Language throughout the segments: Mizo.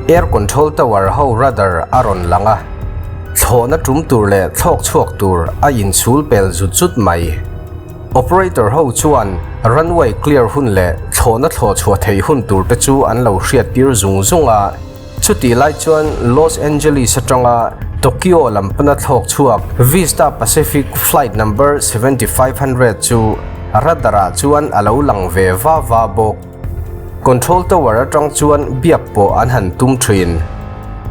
Air Control Tower ho radar a rawn lang a, thlawhna tum tur leh thlawk chhuak tur a inchhul pel zut zut mai. Operator ho chuan runway clear hun leh thlawhna thlawh chhuah theih hun tur te chu an lo hriattir zung zung a. Chutih lai chuan Los Angeles atanga Tokyo lam pana thlawk chhuak Vista Pacific Flight Number 7500 chu radar ah chuan a lo lang ve va va bawk. Control tower atang chuan biak pawh an han tum thin.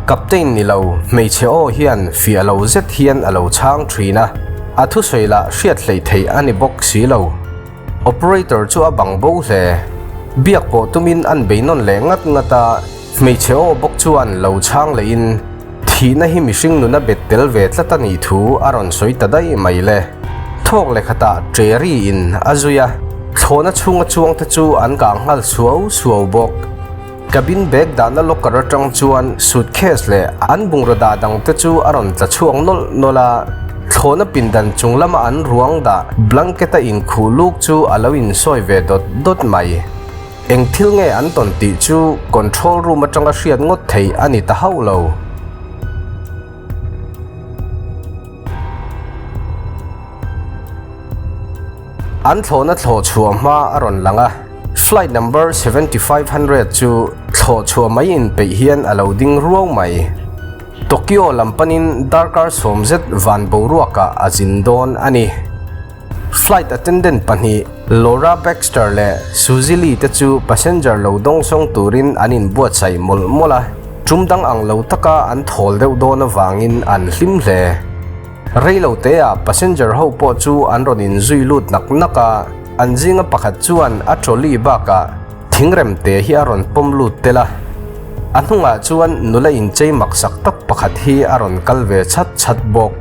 Captain ni lo, hmeichhe aw hian fiah lo zet hian a lo chhang thin a, a thusawi lah hriat hleih theih a ni bawk si lo. Operator chu a bang bo hle. Biak pawh tumin an bei nawn leh ngat ngat a, hmeichhe aw bawk chuan lo chhang lehin, Thihna hi mihring nuna bet tel ve tlat a nih thu a rawn sawi ta daih mai le. Thawk leh khatah Terry in a zui a, thlawhna chhunga chuangte chu an kang nghal suau suau bawk. Cabin bag dahna locker atang chuan suitcase leh an bungraw dah dangte chu a rawn tla chhuak nawlh nawlh a, thlawhna pindan chung lama an ruang dah blanket a inkhuh luk chu a lo insawi ve dawt dawt mai. Eng thil nge an tawn tih chu control room atanga hriat ngawt theih a ni ta hauh lo. An thlawhna thlawh chhuah hma a rawn lang a, flight number 7500 chu thlawh chhuah mai inpeih hian a lo ding ruau mai. Tokyo lam panin darkar sawm zet van boruakah a zin dawn a ni. Flight attendant pahnih Laura Baxter leh Suzy Lee te chu passenger lo dawngsawng turin an inbuatsaih mawlh mawlh a, tum dang ang lo taka an thawl deuh dawn avangin an hlim hle. Rei lo teah passenger ho pawh chu an rawn inzui lut nak nak a, an zinga pakhat chuan a trolley bakah thingrem te hi a rawn pawm lut tel a. A hnungah chuan nula inchei maksak tak pakhat hi a rawn kal ve chhat chhat bawk.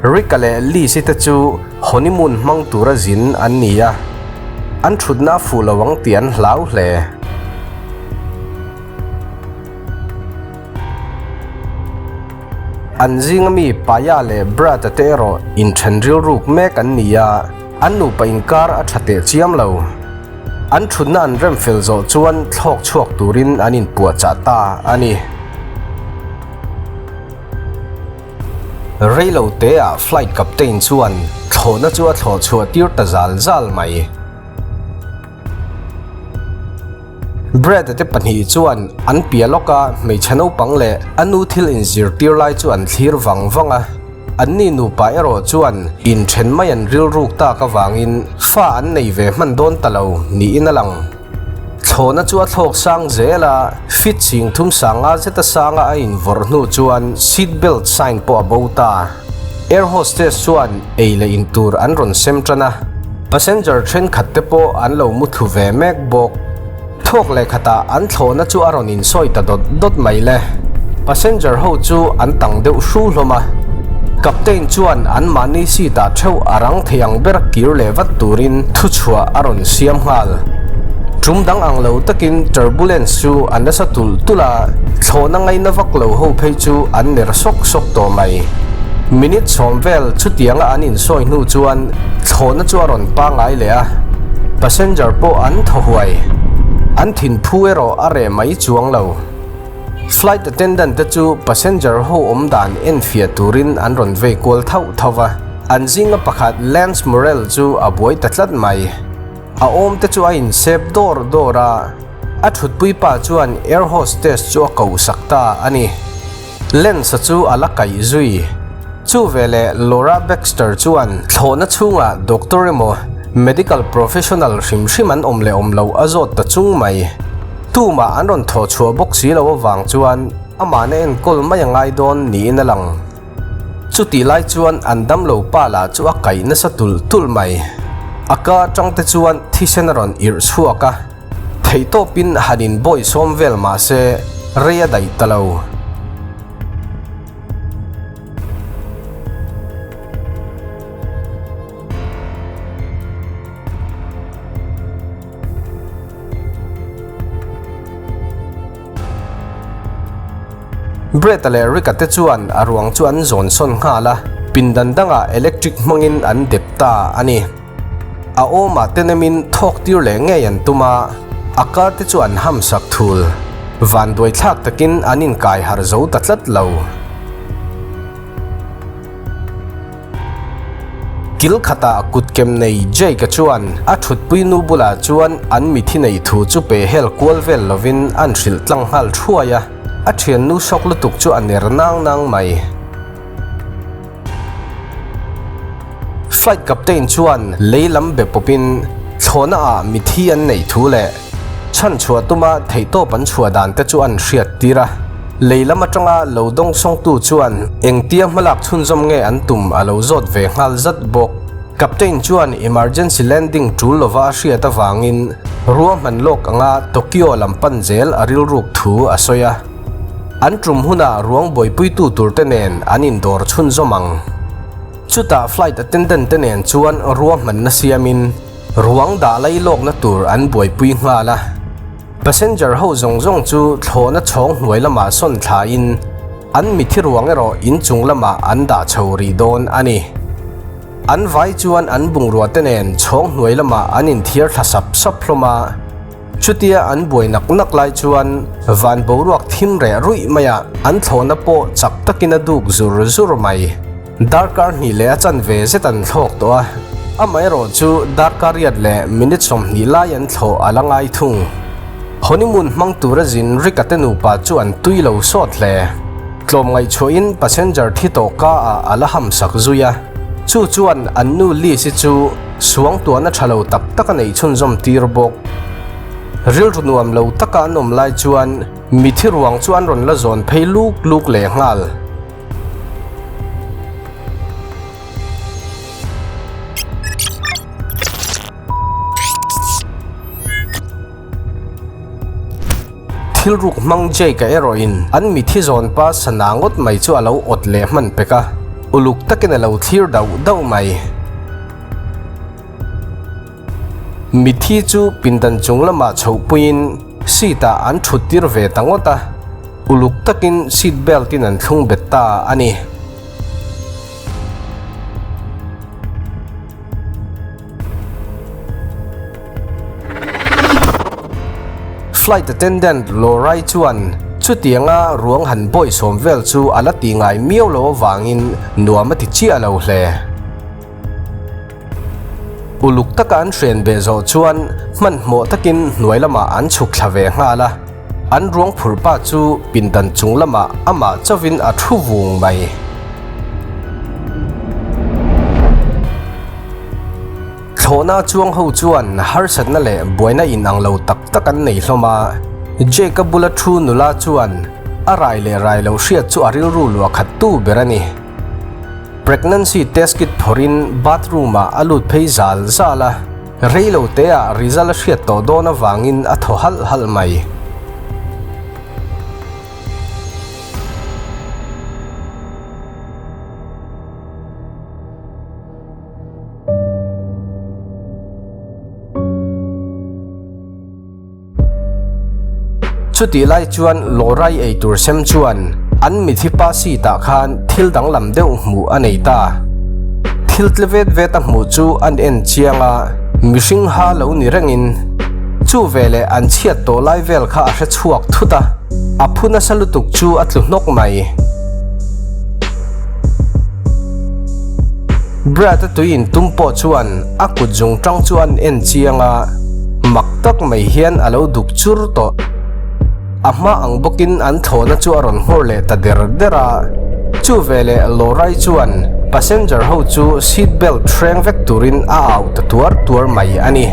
Rick-a leh Liz-i te chu honeymoon hmang tura zin an ni a, an thutna a fuh lo ang tih an hlau hle. An zinga mi Paya leh Brad-a te erawh inthen rilruk mek an ni a, an nupa inkar a tha teh chiam lo. An thutna an rem fel zawh chuan thlawk chhuak turin an inpuahchah ta a ni. Rei lo teah flight captain chuan thlawhna chu a thlawh chhuah tir ta zal zal mai. Brad-a te pahnih chuan an piah lawka hmeichhe naupang leh a nu thil inzirtir lai chu an thlir vang vang a. Anni nupa erawh chuan inthen mai an rilruk tak avangin fa an nei ve hman dawn ta lo niin a lang. Thlawhna chu a thlawk sang zel a, fit ching thum sanga zeta sanga a invawrh hnu chuan seat belt sign pawh a bo ta. Air hostess chuan ei leh in tur an rawn sem tan a, passenger thenkhat te pawh an lo muthlu ve mek bawk. Thawk leh khatah an thlawhna chu a rawn insawi ta dawt dawt mai le. Passenger ho chu an tang deuh hru hlawm a, captain chuan anmahni seat ah theuh a rang thei ang ber kir leh vat turin thuchhuah a rawn siam nghal. Tum dang ang lo takin turbulence chu a nasa tulh tulh a, thlawhna ngaina vak lo ho phei chu an ner sawk sawk tawh mai. Minute sawm vel chutianga an insawi hnu chuan thlawhna chu a rawn pangai leh a, passenger pawh an thaw huai. An thinphu erawh a reh mai chuang lo. Flight attendant te chu passenger ho awm dan enfiah turin an rawn vei kual thauh thauh a, an zinga pakhat Lance Morrell chu a buai ta tlat mai. A awm te chu a insep dawr dawr a, a thutpui pa chuan air hostess chu a koh sak ta a ni. Lance-a chu a la kaih zui. Chu veleh Laura Baxter chuan thlawhna chhungah doctor emaw medical professional hrim hrim an awm leh awm loh a zawt ta chung mai. Tumah an rawn thawh chhuah bawk si lo avang chuan amahna enkawl mai a ngai dawn niin a lang. Chutih lai chuan an damlo pa lah chu a kaih nasa tulh tulh mai. A ka atang te chuan thisen a rawn irh chhuak a, theihtawpin han inbawih sawm vel mah se rei a daih ta lo. Brett-a leh Rick-a te chuan a ruang chu an zawn sawn nghal a, pindan dangah electric hmangin an dep ta a ni. A awmah te nemin thawk tir leh ngei an tum a, a kar te chu an ham sak thul. Vanduaithlak takin an inkai harh zo ta tlat lo. Kil khatah kutkem nei Jake-a chuan a thutpui nu bulah chuan an mithi nei thu chu pe hel kual vel lovin an hrilh tlang nghal thuai a, a thiannu sawk lutuk chu a ner nang nang mai. Flight captain chuan lei lam be pawpin thlawhna ah mithi an neih thu leh chhanchhuah tuma theihtawp an chhuah dan te chu an hriat tir a. Lei lam atanga lo dawngsawngtu chuan engtia hmalak chhunzawm nge an tum a lo zawt ve nghal zat bawk. Captain chuan emergency landing tul lova a hriat avangin ruahman lawk anga Tokyo lam pan zel a rilruk thu a sawi a. An tum hunah ruang buaipuitu turte nen an indawr chhunzawm ang. Chutah flight attendant te nen chuan ruahmanna siamin ruang dah lai lawkna tur an buaipui nghal a. Passenger ho zawng zawng chu thlawhna chhawng hnuai lamah sawn thlain an mithi ruang erawh inchung lamah an dah chho rih dawn a ni. An vai chuan an bungrua te nen chhawng hnuai lamah an inthiar thla sap sap hlawm a. Chutia an buai nak nak lai chuan van boruak thim reh ruih maiah an thlawhna pawh chak takin a duk zur zur mai. Darkar hnih leh a chanve zet an thlawk tawh a, amaherawh chu darkar riat leh minute 20 lai an thlawh a la ngai thung. Honeymoon hmang tura zin Rick-a te nupa chu an tui lo sawt hle. Tlawmngaihchhuahin passenger thi tawh ka ah a la hamsak zui a, chu chuan an nu Liz-i chu Suangtuahna tha lo tak tak a neih chhunzawm tir bawk. Rilru nuam lo taka an awm lai chuan mithi ruang chu an rawn la zawn phei luk luk leh nghal. Thil ruk hmang Jake-a erawhin an mithi zawn pa sana ngawt mai chu a lo awt leh hman pek a, uluk takin a lo thlir dauh dauh mai. Mithi chu pindan chung lamah chhoh puiin seat-ah an thut tir ve ta ngawt a, uluk takin seat belt-in an thlung bet ta a ni. Flight attendant Lorai chuan chutianga ruang han bawihsawm vel chu a la ti ngai miau lo avangin nuam a ti chiah lo hle. Uluk taka an hren beh zawh chuan hmanhmawh takin hnuai lamah an chhuk thla ve nghal a, an ruang phurh pa chu pindan chung lamah amah chauhin a thu vung mai. Thlawhna chuang ho chuan harsatna leh buaina inang lo tak tak an nei hlawm a, Jake-a bula thu nula chuan a rai leh rai lo hriat chu a rilru luah khat tu ber a ni. Pregnancy test kit phawrhin bathroom ah a lut phei zal zal a, rei lo te ah result a hriat tawh dawn avangin a thaw halh halh mai. Chutih lai chuan Lawrai eitur sem chuan an mithi pa seat ah khan thil danglam deuh hmuh a nei ta. Thil tle vet vet a hmuh chu an en chiang a, mihring ha lo ni rengin chu veleh an chhiat tawh lai vel kha a hre chhuak thut a, a phu nasa lutuk chu a tlu hnawk mai. Brad-a tui in tum pawh chuan a kut zung tang chu an en chiang a, mak tak mai hian a lo duk chur tawh. A hma ang bawkin an thlawhna chu a rawn nghawr leh ta der der a, chu veleh Lorai chuan passenger ho chu seat belt hreng vek turin a au ta tuar tuar mai a ni.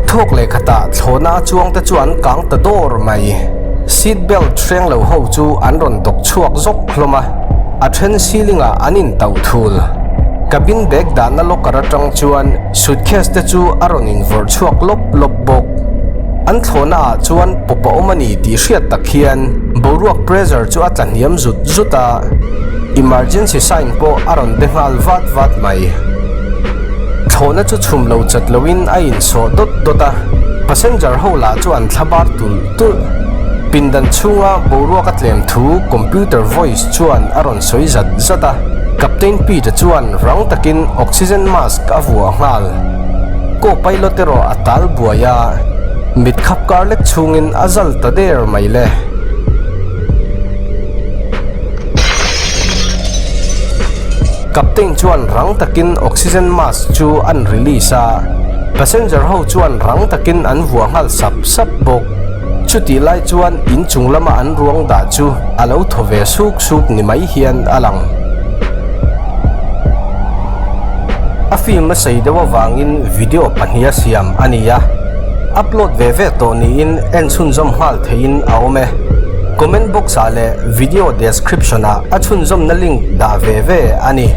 Thawk leh khatah thlawhna a chuangte chu an kang ta dawr mai. Seat belt hreng lo ho chu an rawn dawk chhuak zawk hlawm a, a then ceiling ah an intauh thul. Cabin bag dahna locker atang chuan suitcase te chu a rawn invawrh chhuak lawp lawp bawk. An thlawhna ah chuan pawp a awm a ni tih hriat tak hian boruak pressure chu a tla hniam zut zut a, emergency sign pawh a rawn be nghal vat vat mai. Thlawhna chu chhum lo chat loin a insawh dawt dawt a, passenger ho lah chu an thla bar tulh tulh. Pindan chhunga boruak a tlem thu computer voice chuan a rawn sawi zat zat a, Captain Pete-a chuan rang takin oxygen mask a vuah nghal. Co-pilot erawh a tal buai a. Mit khap kar lek chhungin a zal ta der mai le. Captain chuan rang takin oxygen mask chu an release a, passenger ho chuan rang takin an vuah nghal sap sap bawk. Chutih lai chuan inchung lama an ruang dah chu a lo thaw ve suk suk ni mai hian a lang. A film a sei deuh avangin video pahniha siam a ni a, upload ve ve tawh niin en chhunzawm nghal theihin a awm e. Comment box ah leh video description ah a chhunzawmna link dah ve ve a ni.